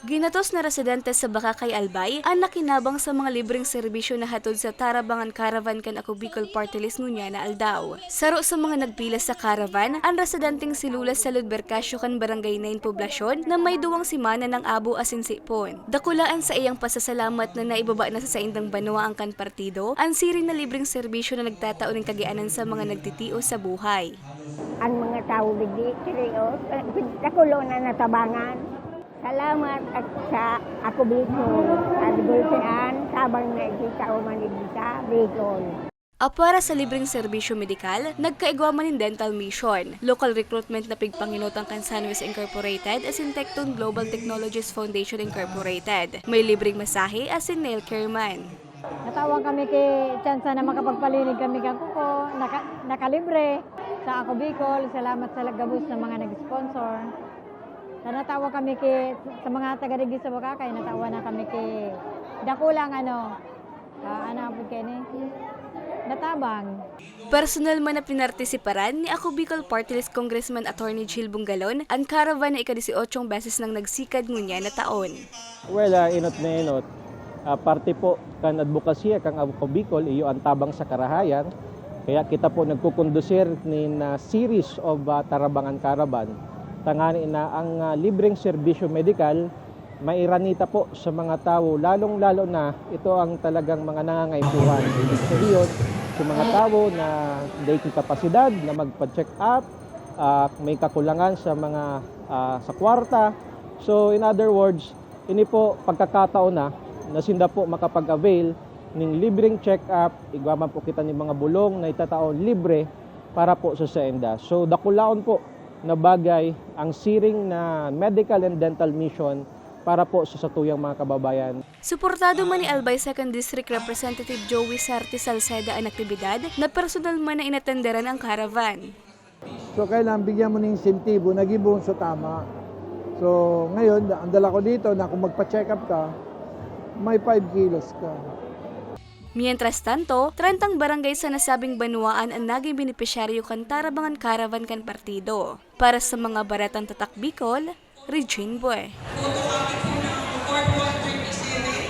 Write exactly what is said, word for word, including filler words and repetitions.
Ginatos na residente sa Bacacay, Albay an nakinabang sa mga libreng serbisyo na hatod sa Tarabangan Caravan kan Ako Bicol Party List ngunyan na aldaw. Saro sa mga nagpila sa caravan, an residenteng si Lula Salud Bercasio kan Barangay nine Poblacion na may duwang semana nang abo asin sipon. Dakula an saiyang pasasalamat na naibaba na sa saindang banwaan kan partido an siring na libreng serbisyo na nagtatao nin kagianan sa mga nagtitios sa buhay. Ang mga tawo digdi, seryoso, dakulo na natabangan. Salamat at sa Ako Bicol, sa Dulcean, tabang na iti tao man digdi sa Bicol. Apwera sa libreng serbisyo medikal, nagkaigwa man nin dental mission, local recruitment na pigpanginutang kan Sunwest Incorporated asin Tecton Global Technologies Foundation Incorporated. May libreng masahe asin nail care man. Natawan kami ki tsansa na makapagpalinig kami kan kuko, naka, nakalibre sa Ako Bicol. Salamat sa gabos na mga nag-sponsor. Sa natawa kami ki sa mga taga digdi sa Boracay, natawa na kami ki dakulang ano, ah, ano apod kaini? Natabang. Personal man na pinartisiparan ni Ako Bicol Party List Congressman Attorney Jill Bungalon an caravan na ika-dieciochong beses nang nagsikad ngunyan na taon. Well, ah, enot na enot, ah, parte po kan adbokasya kan Ako Bicol, iyo an tabang sa karahayan. Kaya kita po nagkukondusir nin, ah, series of, ah, Tarabangan Caravan. Tangani na ang, ah, libreng serbisyo medikal, mairanita po sa mga tawo, lalong-lalo na ito ang talagang mga nangangaipuhan. Ibig sabihin, sa mga tawo na dai ki kapasidad na magpa-check up, ah, may kakulangan sa mga, ah, sa kwarta. So, in other words, ini po pagkakataon na, na sinda po makapag-avail ning libreng check-up, igwa man po kita ning mga bulong na itatao libre para po sa sainda. So, dakulaon po na bagay ang siring na medical and dental mission para po sa satuyang mga kababayan. Suportado man ni Albay Second District Representative Joey Sarte Salceda an aktibidad na personal man na inatenderan ang caravan. So, kailangan bigyan mo ng insentibo na gibon sa tama. So, ngayon, ang dala ko dito na kung magpa-check up ka, may five kilos ka. Mientras tanto, trentang barangay sa nasabing banwaan an naging benepisyaryo kan Tarabangan Caravan kan partido. Para sa mga Baretang Tatak Bicol, Regine Bue.